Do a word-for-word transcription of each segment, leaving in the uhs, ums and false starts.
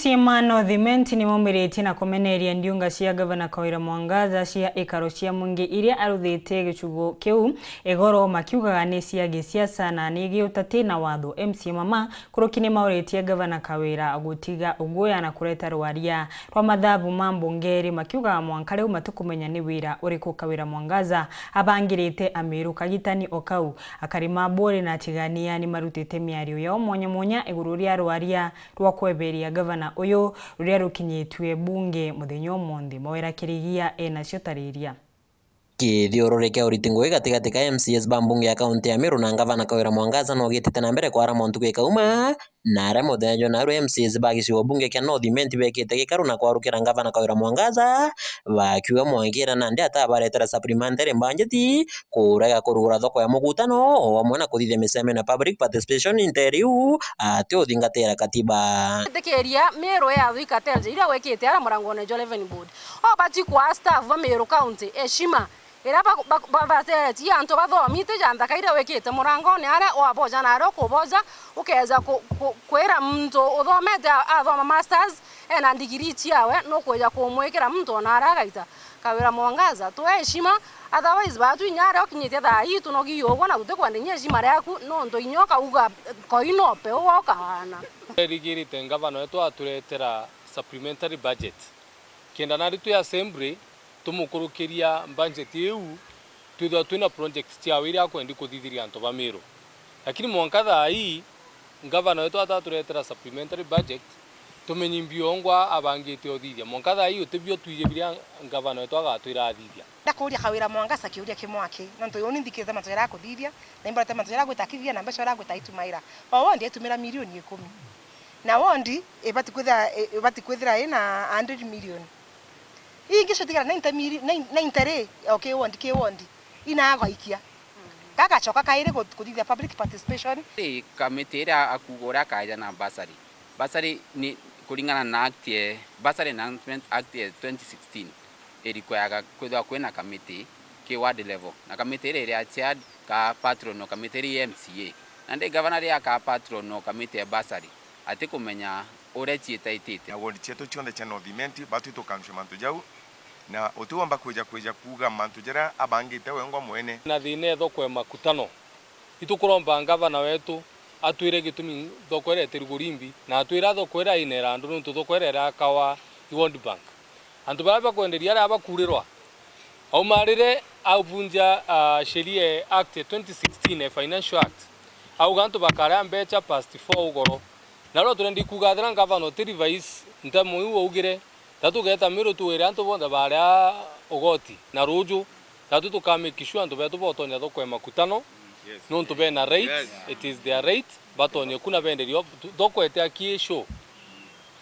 Ciama North Imenti nimomiritie na kumeneria ndiunga cia Gavana Kawira Mwangaza cia ikaro cia mwingi iria aruthite gicigo kiu igoro, makiugaga ni cia gisiasa na ni giutati na watho. M C A Mama Kuruki nimauritie Gavana Kawira gutiga uguya na kureta rwaria rwa mathabu ma mbunge iri, makiugaga mwanka riu matikumenya ni wira uriku Kawira Mwangaza abangirite Amiru. Kagitani o kau, akari ma Buuri na Tigania nimarutite miario yao mwanya mwanya iguru ria rwaria rwa kweberia gavana uyu ruria rukinyitue bunge muthenya umunthi. Mawira Kirigia enacio tariria. Kithiururi kia uriti ngugi gatigati ka M C As ba mbunge ya kaunti ya Meru na ngavana Kawira Mwangaza no gitite na mbere kwarama ntuku ikauma, na aria muthenya jwa naru M C As ba gicigo bunge kia North Imenti bekite gikaru na kwarukira ngavana Kawira Mwangaza, bakiuga mwankira nandi atabaretera supplementary budget, kurega kurugura thoko ya mugutano, o amwe na kuthithia micemeno ya public participation inte riu ati uthingatira katiba. Itikiria Miru ya Thwika Tenje iria wikite ara murangone jwa Revenue Board. Obati kwaa staff ba Miru County heshima iria ba- ba- ba- bateretie antu bathomite ja nthaka iria wikite murangone aria waboja na aria ukuboja, ukeja ku- ku- kwira muntu uthomete a- athoma masters, ena ndigiri ciawe, nukwija kumwikira muntu ona aria agaita. Kawira Mwangaza, twe heshima, otherwise baatu inya aria ukinyitie thaa ii tunogi ugwe na tutikwenda inya heshima riaku, nontu inya ukauga koi no pe ugwe ukahana. Erigirite ngavana wetu aturetera supplementary budget, kenda nari twi assembly tumukurukiria budget iu, twithwa twina projects ciawe iria akwendi kuthithiria antu ba Miru. Lakini mwanka thaa ii, ngavana wetu ataturetera supplementary budget, tumenye mbiongwa abangite uthithia. Mwanka thaa ii utibio twiji biria ngavana wetu agatwira athithia. Ndakuria Kawira Mwangaza kiuria kimwe aki, nontu uni nthikirite mantu jaria akuthithia, na imborete mantu jaria agwita akithithia na mbeca uria agwita aitumaira. O wondi aitumira milioni ikumi. Na wondi ibati kwithira, ibati kwithira ina hundred million. Ingi citigara ninety miri-, nin-, ninety ri, o ki wondi, ki wondi, inagaikia. Gagacoka kairi ku-, kuthithia public participation. Ri, kamiti iria akuuga uria akaeja na bursary. Bursary ni kuringana na act ye, Bursary Enhancement Act ye twenty sixteen, i require-ga kwithirwa kwina kamiti ki ward level. Na kamiti iria iria chaired ka patron o kamiti iria i M C A. Nandi gavana riria akaa patron o kamiti ya bursary, atikumenya uria ciitaitite. Na ward cietu cionthe cia North Imenti, batwi tukanjwe mantu jau, na utiwomba kwija, kwija kuuga mantu jaria abangite wengwa mwene. Na thina e thoko e Makutano. Itukuromba ngavana wetu atwire gitumi thoko iria itiri kurimbi, na atwira thoko iria ina irandu, nontu thoko iria irakawa i World Bank. Antu baria bakwenderia aria bakurirwa, aumarire avunja, ah, sheria ya Act ya twenty sixteen, ya Financial Act, auga antu bakaria mbecha past four ugoro. Na riu turendi kuuga ethira ngavana uti revise ntemo iu augire, ta tugeta Miru twire antu bonthe baria ugoti, na ruju, tatu tuka make sure antu betu botonya thoko e Makutano, nontu bena right, it is their right, batonye ku na benderio, tu-, thoko ete aki show,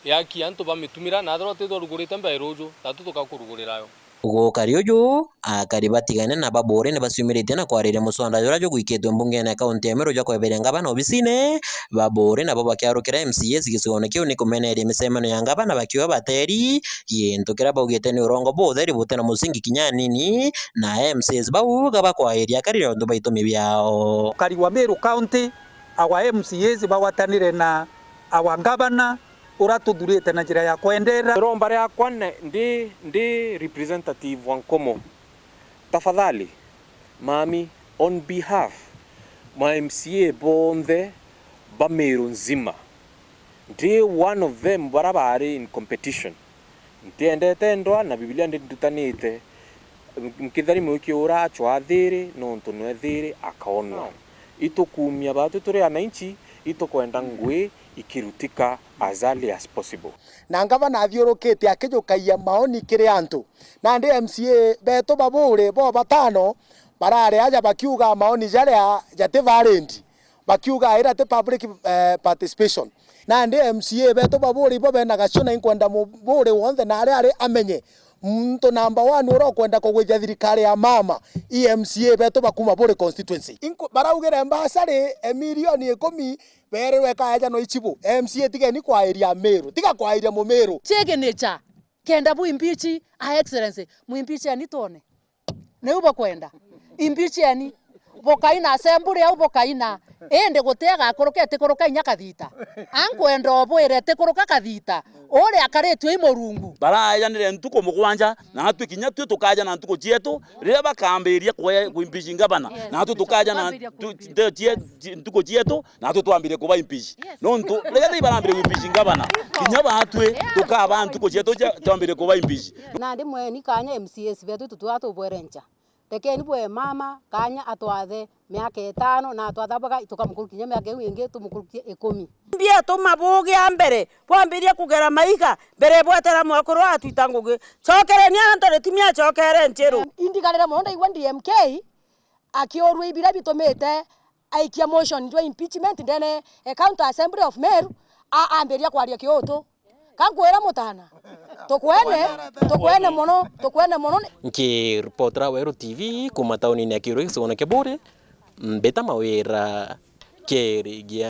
yaki antu bamitumira, na ethirwa utithwa urugurite mbai ruju, tatu tukakurugurira yo. Gukari uju, akari batigane na ba Buuri ni baciumiritie na kwariria muswada juria jugwikitwe mbungene ya kaunti ya Meru jwa kweberia ngavana obisine. Ba Buuri nabo bakiarukira M C As gicigone kiu ni kumeneria micemeno ya ngavana bakiuga bateri, gintu kiria baugite ni urongo butheri buti na musingi kinya anini, na M C As bau ga bakwairia akari nontu bwa itumi biao. Ukari wa Meru County, our M C As bagwatanire na our governor, uria tuthurite na njira ya kwendera. Iromba riakwa ne-, ndi, ndi representative wa Nkomo. Tafadhali, mami, on behalf ma M C A bonthe ba Meru nzima, ndi one of them bara bari in competition. Ntiendete ndwa na Bibilia ndi ndutanite, nkithari mwikie uria acwaa thiri, nontu nwe thiri akaonwa. Itukumia batu turi ananchi, itukwenda ngui ikirutika as early as possible. Na ngavana athiurukite akijukagia maoni kiri antu. Nandi M C A betu ba Buuri bo batano barari aja bakiuga maoni jaria jati valid, bakiuga ira ti public, eh, participation. Nandi M C A betu ba Buuri ibo bena gacio, na inkwenda Mubuuri wonthe na aria ari amenye, muntu number one uria ukwenda kugwithia thirikari ya mama, i M C A betu ba kuma Buuri constituency. Inku-, baraugire mbasari e milioni ikumi, berirwe kaeja no ichibu. M C A tigeni kwairia Miru, tiga kwairia Mumiru. Chege nature, kenda bu impeach, a excellency, mu impeach ani twone. Niu bukwenda. Impeach ani. bukaina assembly au bukaina, indi guti agakuruka, itikuruka inya kathita. Ankwenda ubwire, itikuruka kathita, uria akaritue i Murungu. Baraejanire ntuku mugwanja, natwi kinya twi tukaja na ntuku cietu, riria bakambiria kwe-, kuimpeach ngavana, natwi tukaja na ntu-, nte-, cie-, cie-, ntuku cietu, natwi twambirie kuba impeach. Nontu riria ni barambirie kuimpeach ngavana, kinya batwi tukaba ntuku cietu cia-, twambirie kuba impeach. Nandi mweni kanya M C As betu tutwaa tubwere ncha. Rekeni bwe mama kanya atwathe miaka itano, na atwatha baga tukamukurukia kinya miaka iu ingi, tumukurukie ikumi. Mbia tuma bugia mbere, bwambirie kugera maiga mbere bwetera mwekuru atwita ngugi. Cokereni antu ritimi acokere nchiru. Indiganire mono ndaigua D M K akiurua ibira bitumite aikia motion jwa impeachment ndene e County Assembly of Meru, a-, ambiria kwaria kiutu. Ka nkwira mutana, tukwene, tukwene mono, tukwene mono. Nkiripotera Weru T V kuma taunini ya Kirui, gicigone kia Buuri, mbita Mawira Kirigia.